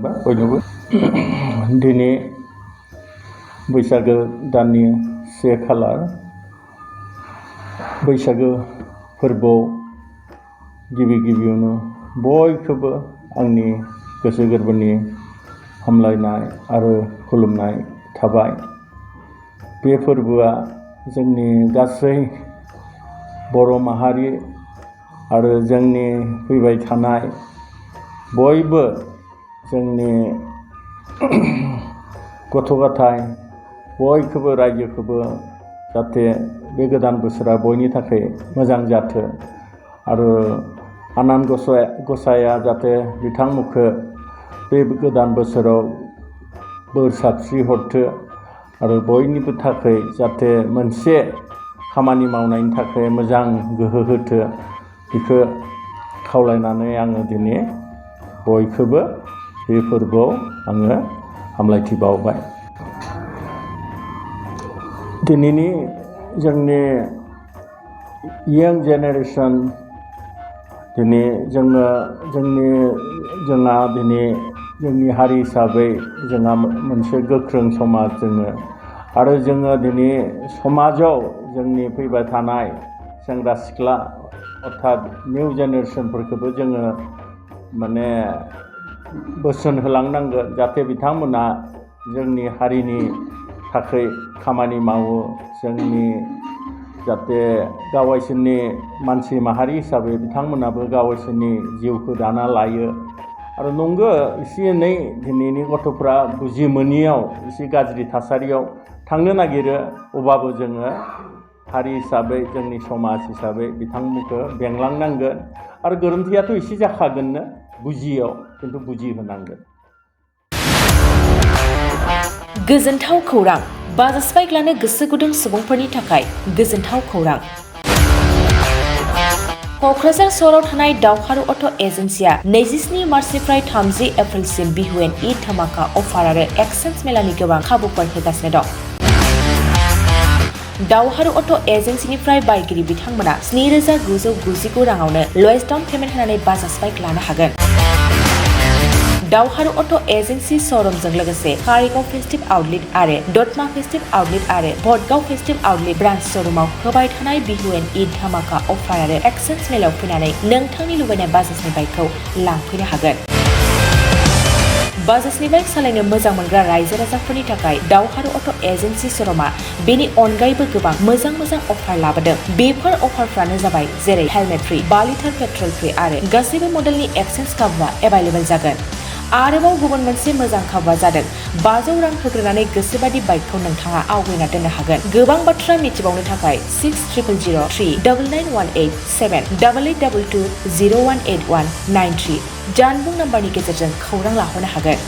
बयनोबो दिनै बैसागो दाननि 1 खालार बैसागो फोरबोआव गिबियावनो बयखौबो आंनि गोसो गोरबोनि हामलायनाय आरो खुलुमनाय थाबाय। बे फोरबोआ जोंनि गासै बर' माहारि आरो जोंनि फैबाय थानाय बयबो जोंनि गथ' गथाय बयखौबो रायजोखौबो जाहाथे बे गोदान बोसोरा बयनि थाखाय मोजां जाथों आरो आनान गसाया जाहाथे बिथांमोनखौ बे गोदान बोसोराव बोर साबस्रि हरथो आरो बयनिबो थाखाय जाहाथे मोनसे खामानि मावनायनि थाखाय मोजां गोहो होथो बेखौ खावलायनानै आङो दिनै बयखौबो बे फोरबोआव आङो हामलायथि बावबाय। दिनैनि जोंनि इयं जेनेरेसन दिनै जोंहा दिनै जोंनि हारि हिसाबै जोंहा मोनसे गोख्रों समाज जोङो आरो जोङो दिनै समाजाव जोंनि फैबाय थानाय सेंग्रा सिख्ला अर्थात निउ जेनेरेसनफोरखौबो जोङो माने बोसोन होलांनांगोन जाहाथे बिथांमोना जोंनि हारिनि थाखाय खामानि मावो जोंनि जाहाथे गावसोरनि मानसि माहारि हिसाबै बिथांमोनाबो गावसोरनि जिउखौ दाना लायो आरो नंगौ एसे एनै दिनैनि गथ'फ्रा बुजि मोनियाव एसे गाज्रि थासारियाव थांनो नागिरो अब्लाबो जोङो हारि हिसाबै जोंनि समाज हिसाबै बिथांमोनखौ बेंलांनांगोन आरो गोरोन्थियाथ' एसे जाखागोननो बुजियाव खिन्थु बुजिहोनांगोन। गोजोनथाव खौरां बाजाज बाइक लानो गोसो गुदुं सुबुंफोरनि थाखाय गोजोनथाव खौरां। क'क्राझार सहराव थानाय दावहारु अट' एजेन्सिया 27 मार्चनिफ्राय 30 एप्रिलसिम बिहु एन्ड ईद धमाका अफार आरो एक्सचेन्ज मेलानि गोबां खाबुफोर होगासिनो दं। दावहारु अट' एजेन्सिनिफ्राय बायगिरि बिथांमोना 7,999 राङावनो लवेस्ट डाउन पेमेन्ट होनानै बाजाज बाइक लानो हागोन। दावहारु अट' एजेन्सि श'रुमजों लोगोसे कारिगाव फेस्टिभ आउटलेट आरो दतमा फेस्टिभ आउटलेट आरो भटगाव फेस्टिभ आउटलेट ब्रान्च श'रुमाव होबाय थानाय बिहु एन्ड ईद धमाका अफार आरो एक्सचेन्ज मेलायाव फैनानै नोंथांनि लुबैनाय बाजाजनि बाइकखौ लांफैनो हागोन। बाजाजनि बाइक सालायनो मोजां मोनग्रा रायजो राजाफोरनि थाखाय दावहारु अट' एजेन्सि श'रुमा बेनि अनगायैबो गोबां मोजां अफार लाबोदों। बेफोर अफारफ्रानो जाबाय जेरै helmet free, 5 litre petrol free आरो गासैबो मडेलनि एक्सचेन्ज खाबुआ एभेलेबेल जागोन। आरोबाव गुबुन मोनसे मोजां खाबुआ जादों 500 रां होग्रोनानै गोसोबादि बाइकखौ नोंथाङा आवगायना दोननो हागोन। गोबां बाथ्रा मिथिबावनो थाखाय 60000399878822018193 जानबुं नाम्बारनि गेजेरजों खौरां लाहरनो हागोन।